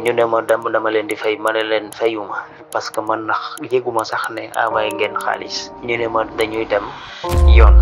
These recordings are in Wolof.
ñu ne ma dama leen di fay ma ne leen fayuma parce que man ndax yëguma sax ne envoyé ngeen xaalis. ñu ne ma dañuy dem yoon.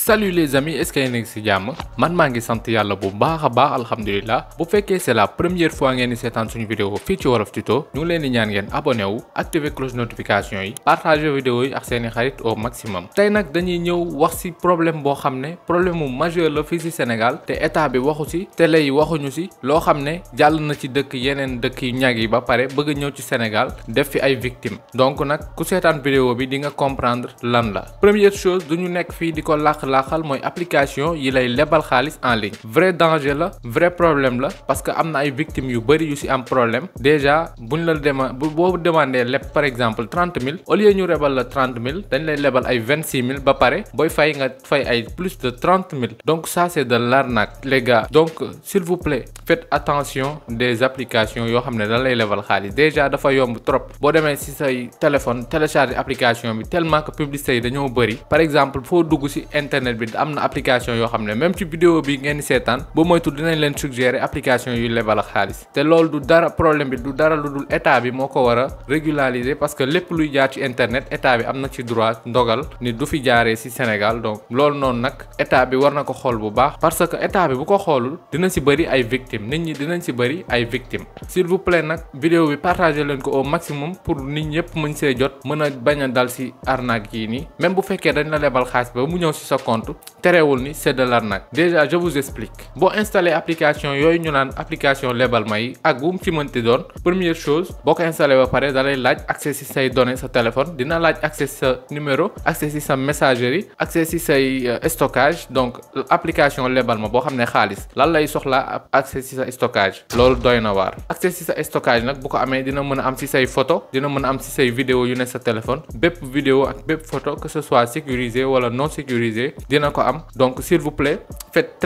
Salut les amis, est-ce que yéen a ngi ci jàmm man maa ngi sant yàlla bu baax a baax alhamdulilah. bu fekkee c'est la première fois ngeen di seetaan suñu vidéo fii ci Wolof Tuto ñu ngi leen di ñaan ngeen abonné wu activer cloche notification yi partager vidéo yi ak seeni xarit au maximum. tey nag dañuy ñëw wax ci problème boo xam ne problème mu majeur la fii ci Sénégal te état bi waxu ci télé yi waxuñu ci loo xam ne jàll na ci dëkk yeneen dëkk yu ñag yi ba pare bëgg ñëw ci Sénégal def fi ay victimes donc nag ku seetaan vidéo bi di nga comprendre lan la. première chose duñu nekk fii di ko laaxal mooy application yi lay lebal xaalis en ligne vrai danger la vrai problème la parce que am na ay victimes yu bëri yu ci am problème déjà buñ la boo demandé leb par exemple 30 000 au lieu ñu lebal la 30 000 dañ lay lebal ay 26 000 ba pare booy fay nga fay ay plus de 30 000 donc ça c'est de l'arnaque les gars. donc s'il vous plaît faites attention des applications yoo xam ne dañ lay lebal xaalis déjà dafa yomb trop boo demee ci say téléphone télécharger application bi tellement que publicité yi dañoo bëri par exemple foo dugg ci internet bi am na application yoo xam ne même ci vidéo bi ngeen di seetaan ba moytu dinañ leen suggérer application yu lebal ak xaalis te loolu du dara problème bi du dara lu dul état bi moo ko war a régulariser parce que lépp luy jaar ci internet état bi am na ci droit ndogal ni du fi jaaree ci Sénégal donc loolu noonu nag état bi war na ko xool bu baax parce que état bi bu ko xoolul dina ci bëri ay victimes nit ñi dinañ ci bëri ay victimes s'il vous plaît nag vidéo bi partagez leen ko au maximum pour nit ñëpp mën see jot mën a bañ a dal ci arnaque yi nii même bu fekkee dañ la lebal xaalis ba mu ñëw ci sa compte terewul ni c'est de l'arnaque. déjà je vous explique boo installé application yooyu ñu naan application lebal ma yi ak bu mu ci mënti doon première chose boo ko installé ba pare da lay laaj accès ci say données sa téléphone dina laaj accès sa numéro accès ci sa messagerie accès ci say stockage donc application lebal ma boo xam ne xaalis lan lay soxlaa accès ci sa stockage loolu doy na waar. accès ci sa stockage nag bu ko amee dina mën a am ci say photo dina mën a am ci say vidéo yu ne sa téléphone bépp vidéo ak bépp photo que ce soit sécurisé wala non sécurisé dina ko am donc s'il vous plaît faites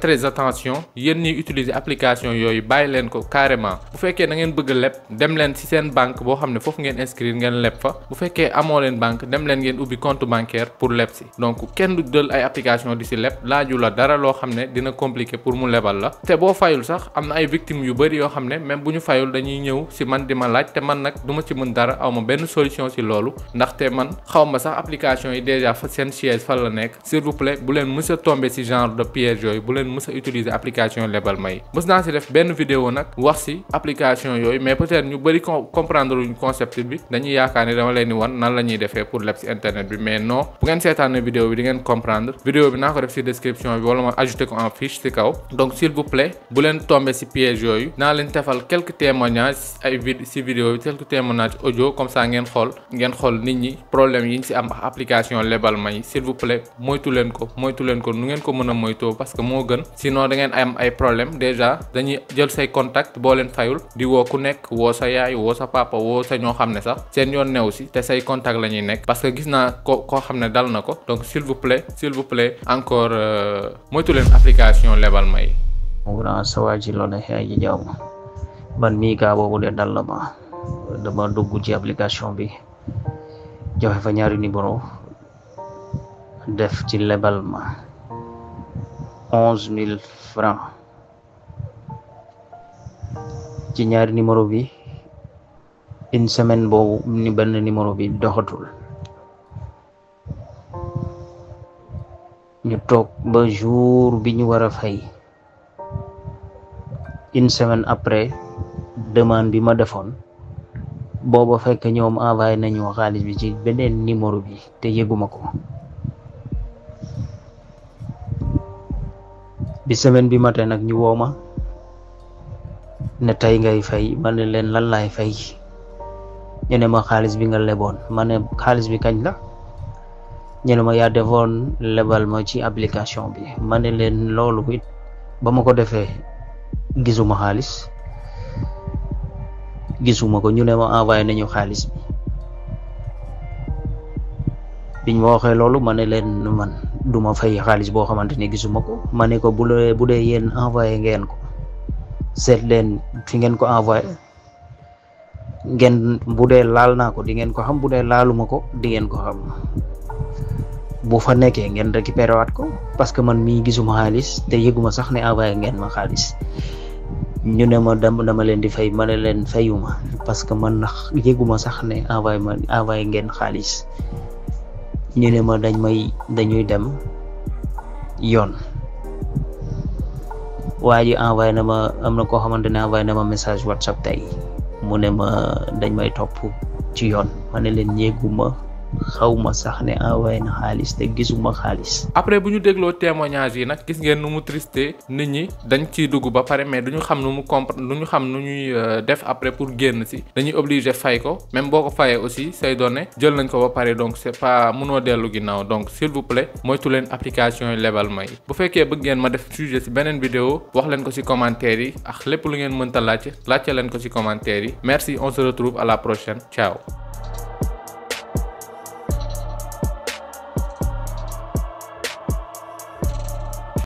très attention yéen ñi utiliser application yooyu bàyyi leen ko carrément. bu fekkee da ngeen bëgg leb dem leen ci seen banque boo xam ne foofu ngeen inscrire ngeen leb fa bu fekkee amoo leen banque dem leen ngeen ubbi compte bancaire pour leb ci donc kenn du jël ay application di ci leb laaju la dara loo xam ne dina compliqué pour mu lebal la te boo fayul sax am na ay victimes yu bëri yoo xam ne même bu ñu fayul dañuy ñëw ci man di ma laaj te man nag du ma ci mën dara aw ma benn solution ci loolu ndaxte man xaw ma sax application yi déjà fa seen siège fan la nekk s'il vous plaît bu leen mës a tomber ci genre de piège yooyu bu leen mës a utiliser application lebal may mës naa ci def benn vidéo nag wax ci application yooyu mais peut-être ñu bëri comprendre luñu concept bi dañuy yaakaar ne dama leen di wan nan la ñuy defee pour leb ci internet bi mais non bu ngeen seetaanee vidéo bi di ngeen comprendre vidéo bi naa ko def ci description bi wala ma ajouter ko en fiche ci kaw donc s'il vous plaît bu leen tomber ci piège yooyu naa leen defal quelques témoignages ay ci vidéo bi quelques témoignages audio comme ça ngeen xool nit ñi problème yi ñu ci am application lebal may s'il vous plaît moytu leen ko nu ngeen ko mën a moytoo parce que moo gën sinon da ngeen am ay problème déjà dañuy jël say contact boo leen fayul di woo ku nekk woo sa yaay woo sa papa woo sa ñoo xam ne sax seen yoon new si te say contact la ñuy nekk parce que gis naa koo xam ne dal na ko donc s'il vous plaît encore moytu leen application lebal may grand sawaji lone xeeji jawm man mii kaa boobu de dal la ma dama dugg ci application bi joxe fa ñaari numéro def ci lebal ma 11 000 francs ci ñaari numéro bi une semaine boobu ni benn numéro bi doxatul ñu toog ba jour bi ñu war a fay une semaine après demande bi ma defoon booba fekk ñoom envoyé nañu xaalis bi ci beneen numéro bi te yëguma ko bi semaine bi matin nag ñu woo ma ne tey ngay fay ma ne leen lan laay fay ñu ne ma xaalis bi nga leboon ma ne xaalis bi kañ la ñu ne ma yaa defoon lebal ma ci application bi ma ne leen loolu it ba ma ko defee gisuma xaalis gisuma ko ñu ne ma envoyé nañu xaalis bi biñ ma waxee loolu ma ne leen man duma fay xaalis boo xamante ne gisuma ko ma ne ko bu dee yéen envoyé ngeen ko seet leen fi ngeen ko envoyé ngeen bu dee laal naa ko di ngeen ko xam bu dee laaluma ko di ngeen ko xam bu fa nekkee ngeen récupéré waat ko parce que man mii gisuma xaalis te yëguma sax ne envoyé ngeen ma xaalis. ñu ne ma dama leen di fay ma ne leen fayuma parce que man ndax yëguma sax ne envoyé ngeen xaalis. ñu ne ma dañuy dem yoon. waa ji envoyé na ma am na koo xamante ne envoyé na ma message WhatsApp tey mu ne ma dañ may topp ci yoon ma ne leen yëguma xawma sax ne envoyé na xaalis te gisuma xaalis. après bu ñu dégloo témoignage yi nag gis ngeen nu mu triste nit ñi dañ ciy dugg ba pare mais duñu xam nu mu comprendre duñu xam nu ñuy def après pour génn si dañuy obligé fay ko même boo ko fayee aussi say données jël nañ ko ba pare donc c'est pas mënoo dellu ginnaaw donc s'il vous plaît moytu leen application yi lebal may bu fekkee bëgg ngeen ma def sujet si beneen vidéo wax leen ko si commentaire yi ak lépp lu ngeen mënta laajte leen ko si commentaire yi merci on se retrouve à la prochaine ciao.